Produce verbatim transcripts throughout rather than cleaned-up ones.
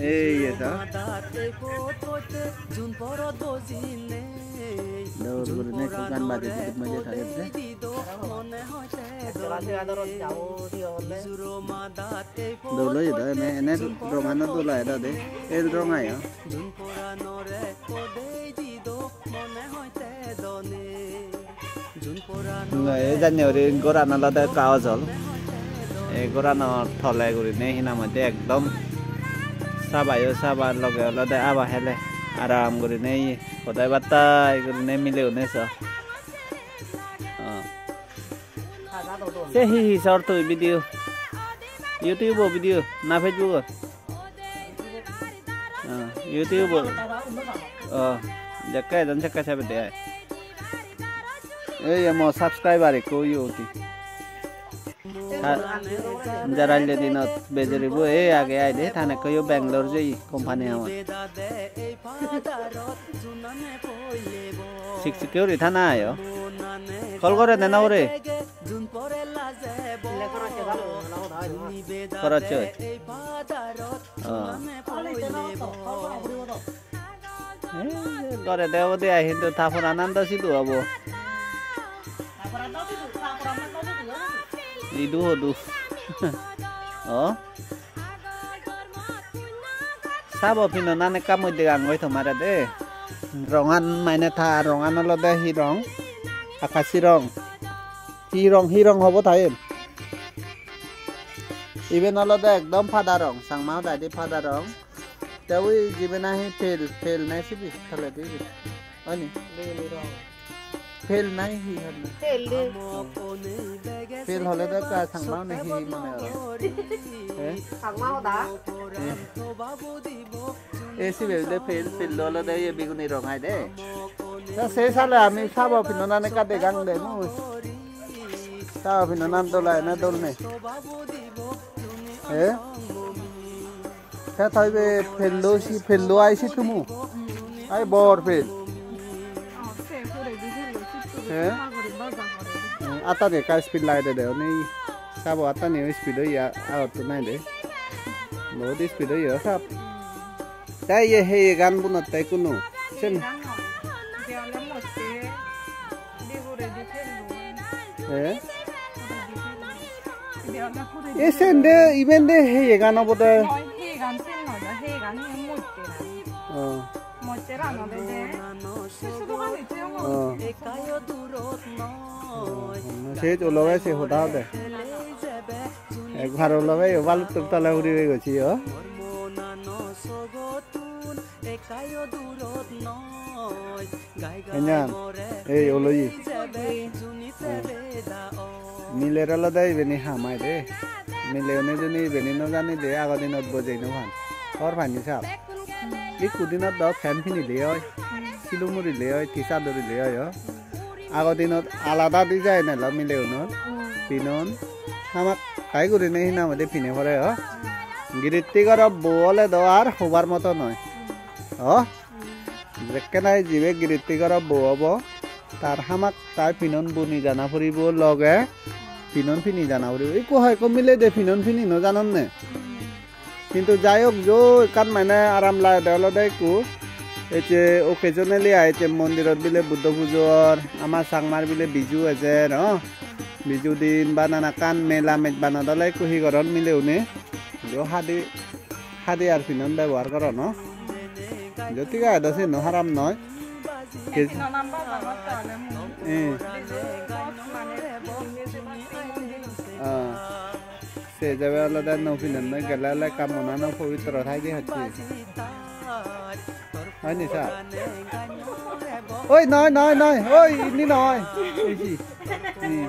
Ei, ei, sa. Dol gurinei ekko gaan bajei diduk mui je tagette. Dol oye do, ene, ene rongano dol age do de. El rong ayo. Ei jani guri goran olode ekka ojol. Ei gorano tole gurinei hi nang hoide ekdom sabayo saba, loge olode aba hele aram gurinei hodai battai gurinei mileune so. Oh. Se hi hi sor tui video? YouTube-o video na Facebook-o? Ah, YouTube-o. Oh, jekke ejon sekke sebe de ai. Ei mo subscriber ekko oye udi. Ha, jara le dinot bejeribo ei age ai de, tane ekko yo Bangalore jeye company amot. Sik sikke guri thana ayo. Call gore de na gore? Khorocchoi. Oh. Eh, gore de obode ai, hintu ta poranan do sidu obo. Idu hodu. Oh. Sabo pinonan ekka mui degangoi tomare de. Rongan mane ta rongan olode hi rong? Akashi rong. Hi rong, hi rong hobo ta iyen? Iben olode ekdom pada rong, Changma hodadi pada rong. Te ui jibe nahi pel, pel nahi sibe toledi ibe. Oni? Pel nahi hi hon? Pel de. Pel hole do ekka Changma hone hi hi mone oi? Eh? Changma hoda? Eh. Ei sibe de pel, pel do olode ye biguni rong ai de. Ta se sale ami sabo pinonan ekka degang de mui. Sabo pinonan dol ai na dol nei? Eh? Te toi be pello si, pello ai si tumu. Ai bor pel. He? Hmm, attani ekka speed lagede de, oni sabo attani speed oye, a-, agottun nai de. Bahut speed oye, sab. Te ye he ye gan bunot te kunu. Sen. He? E sen de, iben de heyegan obode. Noi, heyegan sen noi do, heyegan he motte na. Oh. Motte ran obode. Se sudu gani te ong. Oh. Se ologe se hoda hode. Ekbar ologe yo baluttuk tole uri oi gochi yo. Enyan, ei oloye. Miler olode ibeni ham ai de. Mileune juni ibeni no jani de, ago dinot bojei no pan. Hor pani sap. Ikku dinot do pant pinile oi, silum urile oi, t-shirt urile oi, o. Ago dinot alada design elo mileunor. Pinon hamakkai gurine hi nang hoide pine pore, o. Giritti goro bo ole do ar hobar moto noi. O. Jekke nahi jibe giritti goro bo obo, tar hamakkai pinon buni jana puribo, loge pinon pini jana puribo. Ikko hoyekko mile de pinon pini no janon ne. Hintu jai hok, jo ekkan mane aram lagede olode ikko, ecche occasionally ai, ecche mondirot bile Buddho pujo or, ama Changmar bile Biju ejer, o. Biju din ba nanakkan mela mejbanot ole ikko hi goron mileune. Jo hadi, hadi ar pinon bebohar goron, o. Jo thik age do, siyen no harap noi. Ke-, eh. Ah. Se jabe olode no pinonnoi gele ole ekka monano pobitro thai de hacche. Hoi ni sir? Oi, noi, noi, noi. Oi, indi noi. Ei si. Hmm.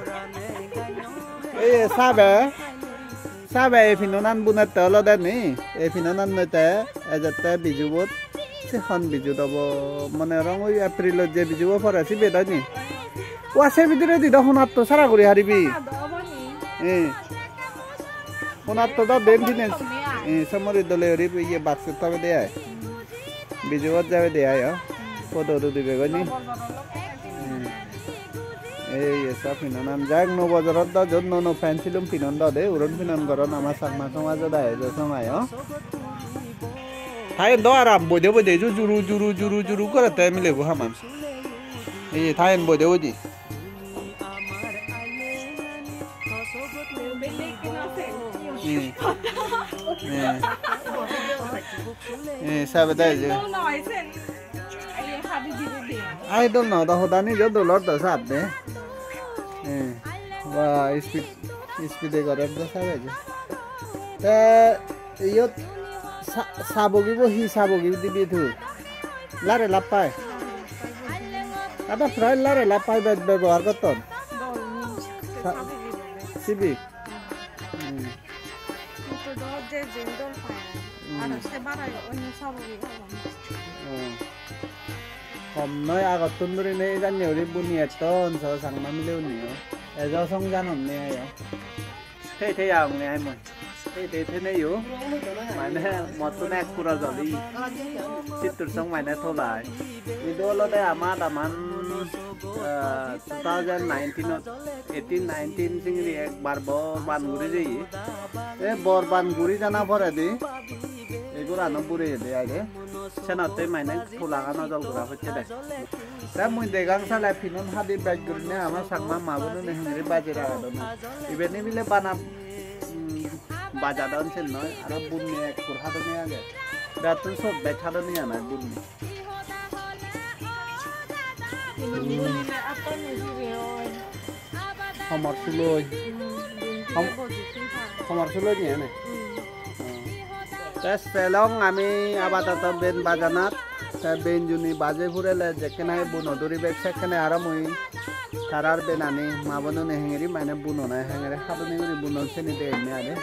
Ei sabe. Sabe ei pinonan bunette olode ni. Ei pinonan noite ejette bijubot. Se hon bijut obo? Mone gorong oi April-ot je bijubo pore sibe doi ni? Wa, se bidiredi do honatto sara guri haribi. Eh. Honatto do den tinen. Eh, somori dole guri iye baksot tobe de ai. Bijubot jabe de ai, o. Podo udu dibe goi ni. Eh. Ei, esa pinonan. Jai hok, nuo bojorot do jot nuo nuo pant silum pinon do de, uron pinon goron ama Chakma somajot age je somai, o. Tayen do aram boide boide ju juru juru juru juru gore te milebo haman. Ei tayen boide boide. Hmm. Hmm. Eh, sabe dai je. Ai dol no do hoda ni jo dolor do sab de. Eh. Wa speed speed e gore do sabe je. Te iyot sa-, sabogibo hi sabogi dibi tu? Lare lappai. Ada prai lare lappai be-, bebohar gotton. Sa-, sibi. Hmm. Aro se barai onno sabogi agon. Hmm. Hom noi agottun durinei janye guri buni etton so Changma mile uniyo. Ejo song janon nei ayo. Thei thei agonge ai mui. Thei thei theneyo. Mane mottun ek pura joli. Sittur song mane tholai. Idu olode ama daman, ah, two thousand nineteen-ot, eighteen nineteen singiri ekbar bor ban guri jeye. Ei bor ban guri jana poredi ei gorano bureyede aide. Senotte mane tolagan ojol gora pocchede. Te mui degang sale pinun hadi bej gurinei ama Changma ma bonune hingiri baje ragadon. Iben ebile bana, mm, bajadon sen noi, aro bunni ekkur hadonne age. Bettun sot bej hadonne anai bunni. Homor suloi. Hom-, homor suloi ni ene? Te selong ami apatoto ben bajanat, te ben juni baje purele jekkene buno duribek sekkene aro mui tarar benani ma bonune hengeri mane bunone hengeri hadoni guri bunon seni degemme ade.